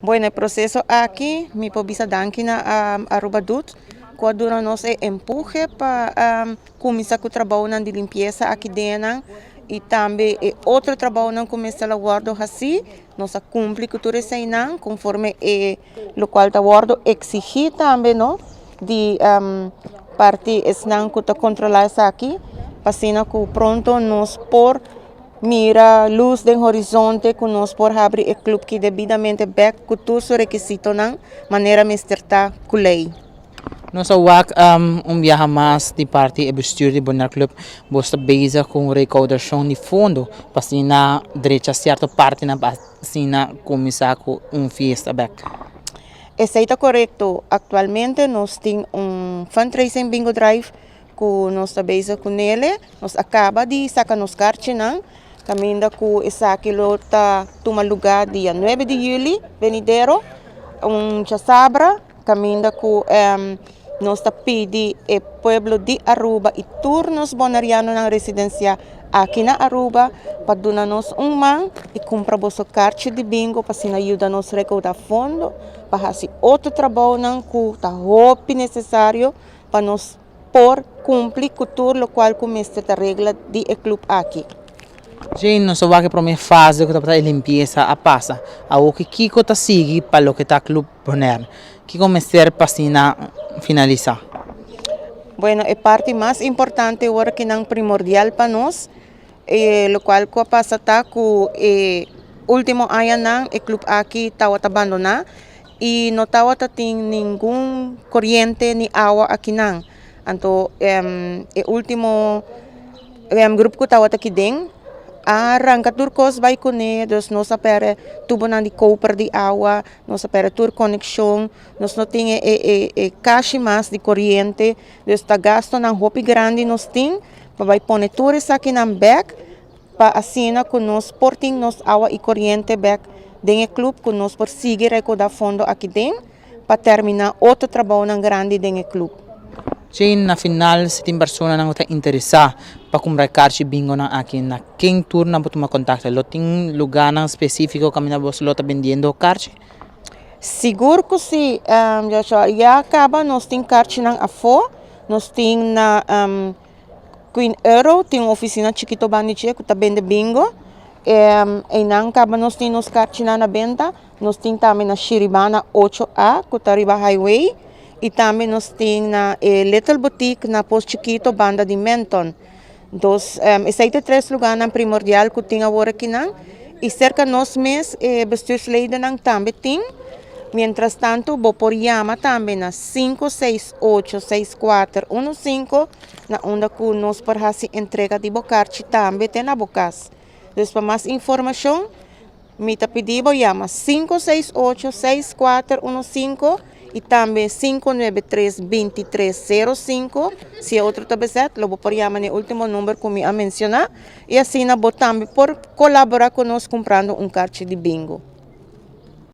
Bueno, e proceso aki, mi por bisa danki na Aruba Doet, cu a duna nos e empuhe pa cuminsa cu trabounan di limpieza aki den y tambe e otro trabounan cu mester a wordo haci. Nos a cumpli cu tur eseynan conforme e locual ta wordo exigi tambe, no, di parti esnan cu ta controla esaki, pa asina cu pronto nos por mira luz den horizonte, cu nos por habri e club aki debidamente bek cu tur su requisitonan manera mester ta cu ley. Nos a wak un biaha mas di parti e bestuur di Bonaire Club, boso ta bezig cu recaudacion di fondo pa asina drecha cierto partinan, pa asina cuminsa cu un fiesta bek. Esey ta corecto. Actualmente nos tin un fundraising bingo drive cu nos ta bezig cu ne. Nos a caba di saca nos carchinan, caminda cu esaki lo ta tuma lugar dia 9 di juli venidero, un diasabra, caminda cu nos ta pidi e pueblo di Aruba y tur nos bonerianonan residencia aki na Aruba pa duna nos un man y cumpra boso carchi di bingo pa asina yuda nos recauda fondo pa haci otro trabounan cu ta hopi necesario pa nos por cumpli cu tur locual cu mester ta regla di e club aki. Jane, nos a wak e prome fase cu tabata e limpieza a pasa. Awor kico ta sigui pa loke ta Club Bonaire? Kico mester pa asina finalisa? Bueno, e parti mas importante awor cu nan primordial pa nos, locual cu a pasa ta cu e ultimo añanan e club aki tawata abandona y no tawata tin ningun coriente ni awa akinan. Anto e ultimo grupo cu tawata aki den a ranca tur cos bay cune, dus nos a perde tubonan di koper di awa, nos a perde tur conexion, nos no tin e cashi mas di coriente, dus ta gastonan hopi grandi nos tin pa bay pone tur esakinan bek, pa asina cu nos por tin nos awa y coriente bek den e club, cu nos por sigui recauda fondo aki den pa termina otro trabounan grandi den e club. Jane, na final, si tin personanan ta interesa pa cumpra carchi bingo nan aki, na ken tur nan por tuma contacto? Lo tin lugarnan specifico caminda boso lo ta bendiendo carchi? Sigur cu si, Joshua. Ya caba nos tin carchinan afo, nos tin na Queen Euro, tin un oficina chikito banda dje cu ta bende bingo. Eynan caba nos tin nos carchinan na benta. Nos tin tambe na Shiribana 8A, cu ta riba highway. Y tambe nos tin na Little Boutique na Pos Chiquito banda di Menton. Dus esey ta tres lugarnan primordial cu tin awor akinan. Y cerca nos mes bestuursledennan tambe tin. Mientras tanto, bo por yama tambe na 568 6415, na unda cu nos por haci entrega di bo carchi tambe te na bo cas. Dus pa mas informacion, mi ta pidi bo yama 568 6415 y tambe 593 2305. Si e otro ta bezet, lo bo por yama e ultimo number cu mi a menciona. Y asina bo tambe por colabora cu nos cumprando un carchi di bingo.